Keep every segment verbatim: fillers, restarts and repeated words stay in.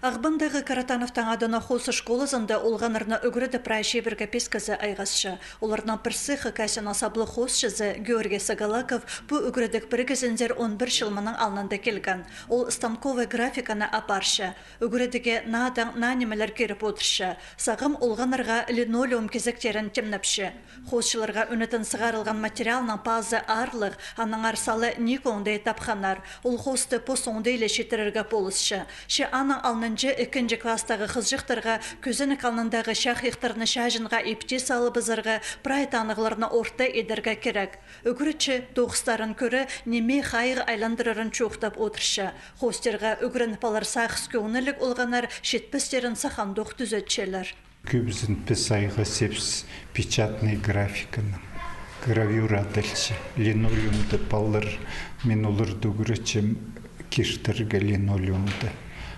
Ағбандағы Каратановтың адынаң хоос школазында олғаннарны ӱгредіп прай чибіргі пис кізі айғасча. Оларның пірсі, Хакасияның саблығ хоосчызы Георгий Сагалаков, пу ӱгредіг пірігізінзер он пір чыл мының алнында килген. Ол станковай графиканы апарча. Ӱгредігге наадаң наа нимелер киріп одырча. Сағам олғаннарға линолеум кизектерін тимнепче. Хоосчыларға ӱнетін сығарылған материалның пазы аарлығ, аннаңар сала ниик оңдай тапханнар. Ол хоосты пос оңдайлы читірерге полысча. Че аның алнынҷа, ікінҷі класстағы хызыҷахтарға кӧзенек алнындағы чахайахтарны чаҷынға ипти салыбызарға, прай танығларны орта идерге кирек. Ӱгретчі тоғыстарын кӧре, ниме хайығ айландырарын чоохтап одырча. Хоостирға ӱгреніп алар сағыс кӧңніліг олғаннар читпестерін сахандох тӱзетчелер. Кӧбізін піс айғасчабыс печатный графиканаң. Гравюра адалча. Линолеумда палалар, мин оларды ӱгретчем киртірерге линолеумда.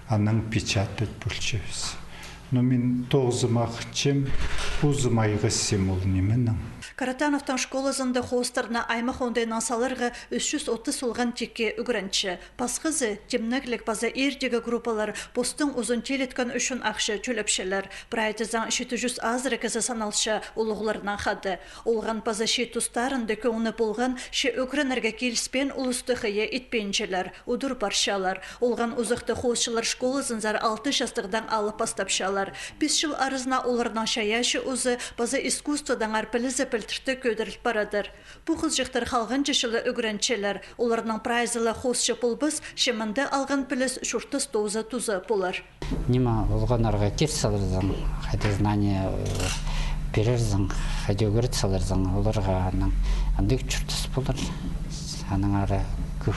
Анаң печатать полчабыс. Но мин тоғызым ағынчам, позым айғасчам ол нименең. Каратановтың школазында хоостарны аймах оңдайнаң саларға ӱс чӱс отыс олған тикке ӱгренче. Пасхазы, тимнегліг паза иртегі группалар, постың узын тилеткен ӱчӱн ахча тӧлепчелер. Прай тізең читі чӱс азыра кізі саналча улуғларнаң хада. Олған паза чиит тустарында кӧңні полған, че ӱгренерге киліспеен улусты хыйа итпинчелер, удур парчалар. Олған узахта хоосчылар школазынзар алты частығдаң алып пастапчалар. Пис чыл аразына оларның чайаачы узы паза искусстводаңар пілізі пілдіртіг кӧдіріл парадыр. Пу хызыҷахтар халғанҷы чылы ӱгренчелер. Оларның прайзы ла хоосчы полбас, че мында алған піліс чуртас тооза туза полар. Ниме, олғаннарға кир саларзың, хайди знание, э, пирерзің, хайди ӱгрет саларзың, оларға анаң андағ чуртас полар. Аннаңар кӧп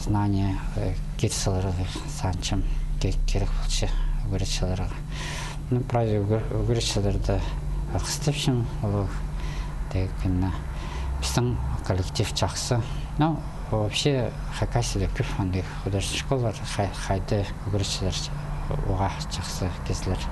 знание, э, кир саларға санчам, ке-, кирек полча ӱгретчілерге. Ну, прай ӱгре-, ӱгретчілерді алғыстапчам, ол тек, ну, пістің коллектив чахсы. Ну, вообще, Хакасияда кӧп андағ художественный школалар, хай-, хайда ӱгретчілер уғаа чахсы кізілер.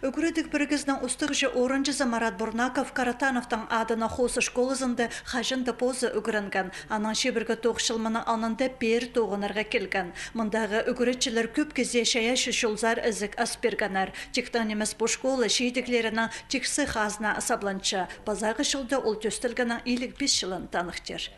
Ӱгредіг пірігізінің устағҷы орынҷызы Марат Бурнаков Каратановтың адынаң хоос школазында хаҷан даа позы ӱгренген. Анаң чибіргі тоғыс чыл мының алнында пеер тоғынарға килген. Мындағы ӱгретчілер кӧп кізее чайаачы чолзар ізік ас пиргеннер. Тиктең нимес пу школа чиитіглерінің тиксі хазна сабланча. Пазағы чылда ол тӧстелгеннең илиг пис чылын таныхтир.